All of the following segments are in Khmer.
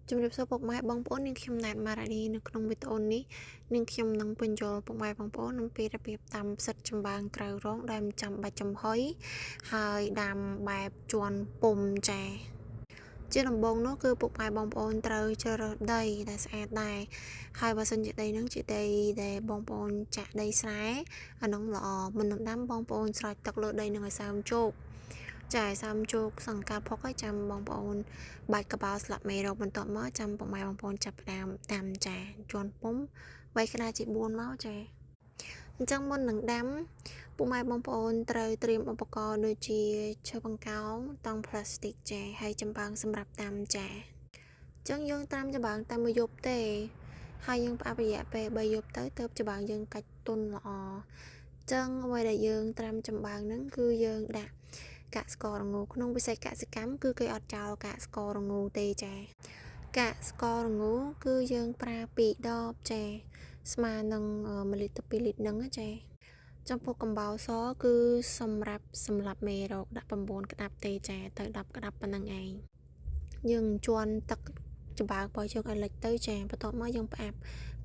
ជំរាបសួរពុកម៉ែបងប្អូននាងខ្ញុំណែតម៉ារ៉ាឌីនៅក្នុងវីដេអូនេះនាងខ្ញុំនឹងពន្យល់ពុកម៉ែបងប្អូនអំពីរបៀបដាំផ្សិតចំបើងក្រៅរោងដែលមិនចាំបាច់ចំហុយហើយដាំបែបជាន់ពុំចាជាដំបូងនោះគឺពុកម៉ែបងប្អូនត្រូវជ្រើសរើសដីដែលស្អាតដែរហើយបើសិនជាដីហ្នឹងជាដីដែលបងប្អូនចាក់ដីស្រែអានោះល្អមិននឹងដាំបងប្អូនស្រោចទឹកលើដីនឹងឲ្យសើមជោគចាឲ្យសើមជោគសង្កាត់ផុកឲ្យចាំបងប្អូនបាច់កបោស្លាប់មេរោគបន្ទាប់មកចាំពុកម៉ែបងប្អូនចាប់ផ្ដើមដាំចាជាន់ពុំវៃក្តារជា4មកចាអញ្ចឹងមុននឹងដាំពុកម៉ែបងប្អូនត្រូវត្រៀមឧបករណ៍ដូចជាឈើបង្កោងតង់ផ្លាស្ទិកចាហើយចំបើងសម្រាប់ដាំចាអញ្ចឹងយើងត្រាំចំបើងតែមួយយប់ទេហើយយើងផ្អាប់រយៈពេល3យប់ទៅទើបចំបើងយើងកាច់ទុនល្អអញ្ចឹងអ្វីដែលយើងត្រាំចំបើងហ្នឹងគឺយើងដាក់កាក់ស្ករងូក្នុងវិស័យកសិកម្មគឺគេអត់ចោលកាក់ស្ករងូទេចាកាក់ស្ករងូគឺយើងប្រើ2ដបចាស្មើនឹង1លីត្រទៅ2លីត្រហ្នឹងចាចំពោះកំបោរសគឺសម្រាប់សម្រាប់មេរោគដាក់9ក្តាប់ទេចាទៅ10ក្តាប់ប៉ុណ្្នឹងឯងយើងជន់ទឹកចំបើងរបស់យើងឲ្យលិចទៅចាបន្ទាប់មកយើងផ្អាប់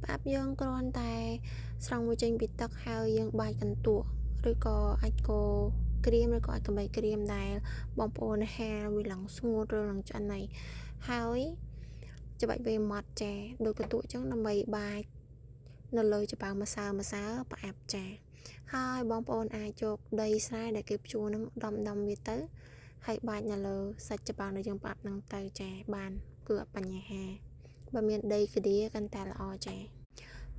ផ្អាប់យើងគ្រាន់តែស្រង់វាចេញពីទឹកហើយយើងបាយកន្ទក់ឬក៏អាចកូរក្រៀមឬក៏អាចកំបីក្រៀមដែលបងប្អូនហាលវាឡើងស្ងួតឬឡើងឆ្អិនហើយហើយច្បាច់វាម៉ត់ចាដូចកន្ទក់អញ្ចឹងដើម្បីបាចនៅលើចំបើងម្សៅម្សៅផ្អាប់ចាហើយបងប្អូនអាចយកដីស្រែដែលគេភ្ជួរនឹងដំដំវាទៅហើយបាចនៅលើសាច់ចំបើងដែលយើងផ្អាប់នឹងទៅចាបានគឺអត់បញ្ហាបើមានដីក្តារកាន់តែល្អចា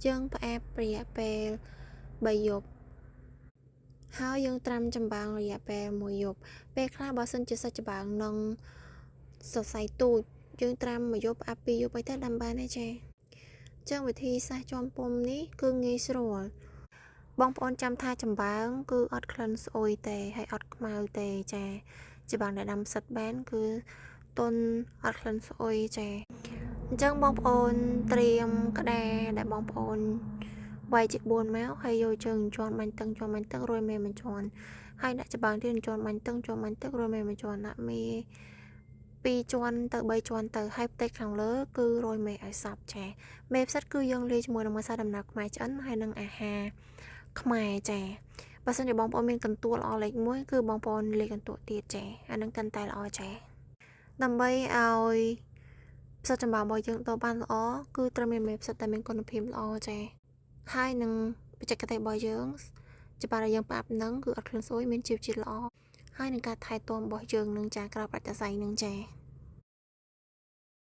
យើងផ្អាប់រយៈពេល3យប់ហើយយើងត្រាំចំបើងរយៈពេល1យប់ពេលខ្លះបើសិនជាសាច់ចំបើងនឹងសរសៃទូចយើងត្រាំមួយយប់ផ្អាប់2យប់អីទៅដាំបានទេចាចឹងវិធីសាស្ត្រជាន់ពុំនេះគឺងាយស្រួលបងប្អូនចាំថាចំបើងគឺអត់ក្លិនស្អុយទេហើយអត់ខ្មៅទេចាចំបើងដែលដាំផ្សិតបានគឺទន់អត់ក្លិនស្អុយចាអញ្ចឹងបងប្អូនត្រៀមក្តារដែលបងប្អូនវាយជា4មកហើយយកជើងជាន់បាញ់តឹងជាន់បាញ់ទឹករួយមេមួយជាន់ហើយដាក់ចំបើងទៀតជាន់បាញ់តឹងជាន់បាញ់ទឹករួយមេមួយជាន់ដាក់មេ2ជាន់ទៅ3ជាន់ទៅហើយផ្ទៃខាងលើគឺរយមេឲ្យសព្វចាមេផ្សិតគឺយើងលាយជាមួយនឹងម្សៅដំណើបខ្មែរឆ្អិនហើយនិងអាហារខ្មែរចាបើសិនជាបងប្អូនមានកន្ទួលល្អលេខ1គឺបងប្អូនលាយកន្ទួលទៀតចាអានឹងកាន់តែល្អចាដើម្បីឲ្យផ្សិតចំបើងរបស់យើងទៅបានល្អគឺត្រូវមានមេផ្សិតដែលមានគុណភាពល្អចាហើយនឹងបច្ចេកទេសរបស់យើងច្បាស់ដែលយើងផ្អាប់នឹងគឺអត់ក្លិនស្អុយមានជីវជាតិល្អហើយនឹងការថែទាំរបស់យើងនឹងចាក្រៅប្រាច់តសៃនឹងចា